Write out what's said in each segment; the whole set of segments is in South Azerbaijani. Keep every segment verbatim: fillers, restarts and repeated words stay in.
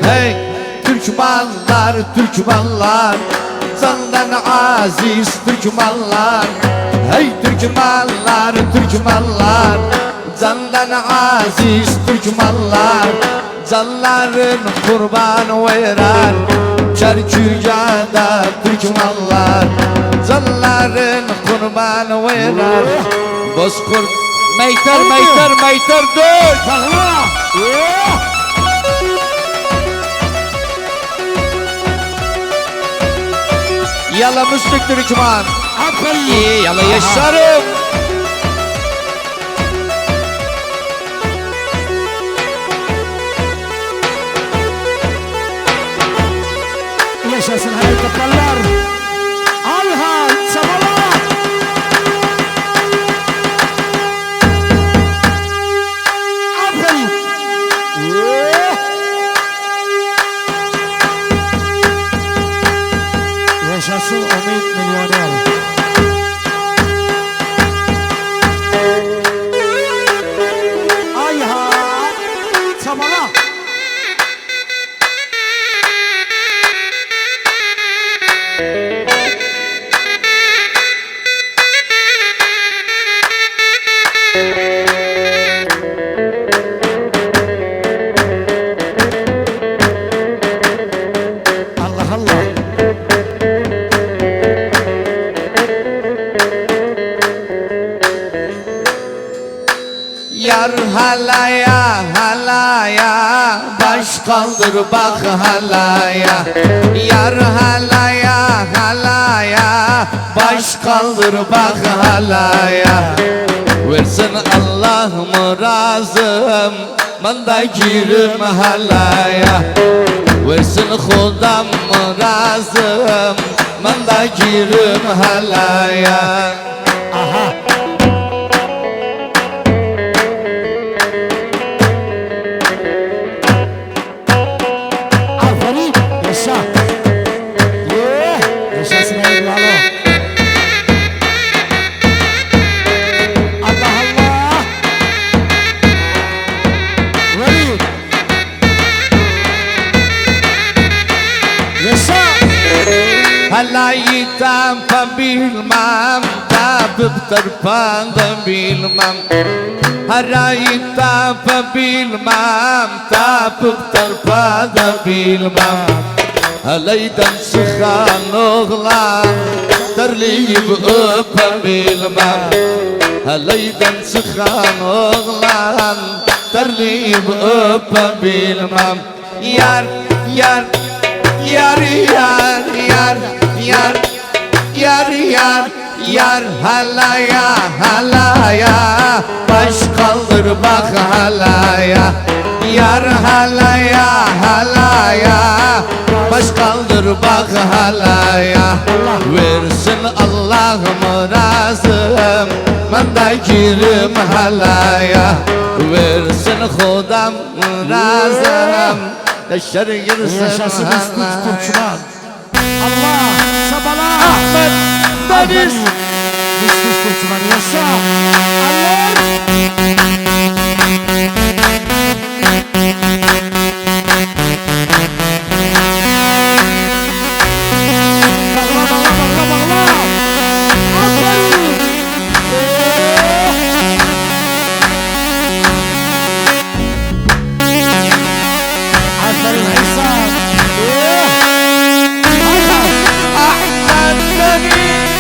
هئی، تورکمنلر، تورکمنلر، جاندان عزیز تورکمنلر. هئی، تورکمنلر، تورکمنلر، جاندان عزیز تورکمنلر، جانلارین قوربان وئرر کرکوکده تورکمنلر، جانلارین قوربان وئرر. بوزقورد، میتر، میتر، میتر، دؤرد. باغلا. اوه! یالا موسلوک تورکمن. آفرین. ای، یالا، آها، یاشاریم. یاشاسین، هله توپلار. آی های، چابالا. آفرین. اوه! یاشاسین امید میلیونر. آی ها، چابالا. الله الله. یار هله‌یه، هله‌یه، باش قالدیر باخ هله‌یه. یار هله‌یه، هله‌یه، باش قالدیر باخ هله‌یه. وئرسین الله مرادیم، من ده گیریم هله‌یه. وئرسین خدام مرادیم، من ده گیریم هله‌یه. آها. آفرین، یاشا. یه، یاشاسین، ای بالو. الله الله. ولی. یاشا. هله‌یی تاپا بیلمم، تاپیب تیرپادا بیلمم. هله‌یی تاپا بیلمم، تاپیب تیرپادا بیلمم. هله‌یدن چیخان اوغلان، ترله‌ییب اؤپه بیلمم. هله‌یدن چیخان اوغلان، ترله‌ییب اؤپه بیلمم. یار، یار، یار، یار، یار، یار، یار، یار، یار، هله‌یه، هله‌یه، باش قالدیر باخ هله‌یه. یار هله‌یه، هله‌یه، باش قالدیر باخ هله‌یه. وئرسین الله مرادیم، من ده گیریم هله‌یه. وئرسین خدام مرادیم، ده گیریم هله‌یه. یاشاسین موسلوک تورکمن. الله، چابالا. احمد دنیز. آفرین. موسلوک تورکمن، یاشا. الله. باغلا، باغلا، باغلا، باغلا. آفرین. اوه. آفرین، عیسی. اوه. آی ها. احمد دنیز.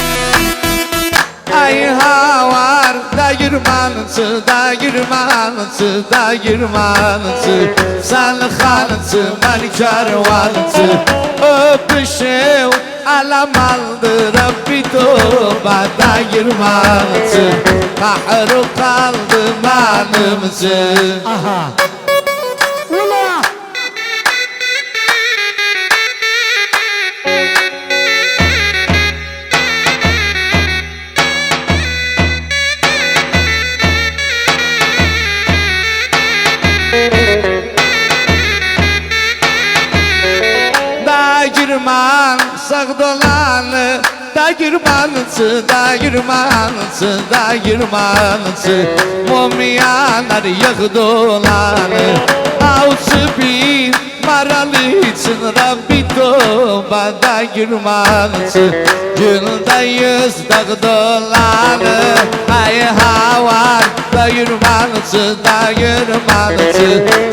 آی ها وار، دییرمانچی، دییرمانچی، دییرمانچی، سن خانچی، من کاروانچی، اؤپوشوب علم آلدیرام بیر توبه دییرمانچی، قهرو قالدی منیمجه. آها. اولا! دییرمان ساغ دولانی، دییرمانچی، دییرمانچی، دییرمانچی، موم یانار یاغ دولانی، آوچی بیر مارال اوچون ربی توبه، داییرماقچی. گول ده یوز داغ دولانیر، آی هاوار، داییرماقچی، داییرماقچی.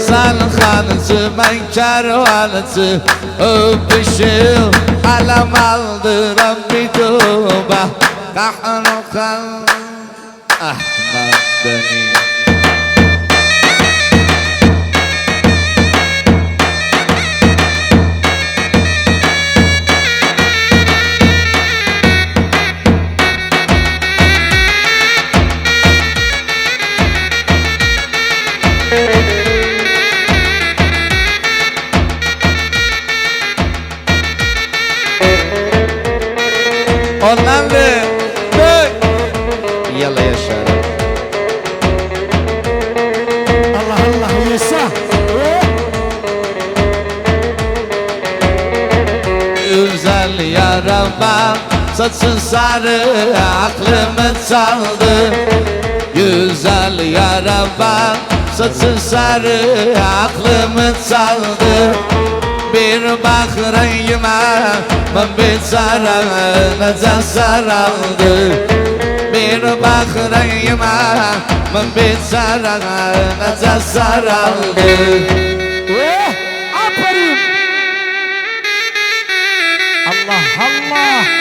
سن خانچی، من کروانچی، او پیشیل علم آلدی ربی توبه. قهر خان احمد دنی. اوندان وئر. دؤی. یالا یاشا. الله الله، یاشا. گؤزل یارا باخ، ساچین ساری، عقلیمی چالدی. گؤزل یارا باخ، ساچین ساری، عقلیمی چالدی. بیر باخ رنگیمه، من بیچاره نئجه سارالدی. بیر باخ رنگیمه، من بیچاره نئجه سارالدی. اوه، آفرین. الله، الله.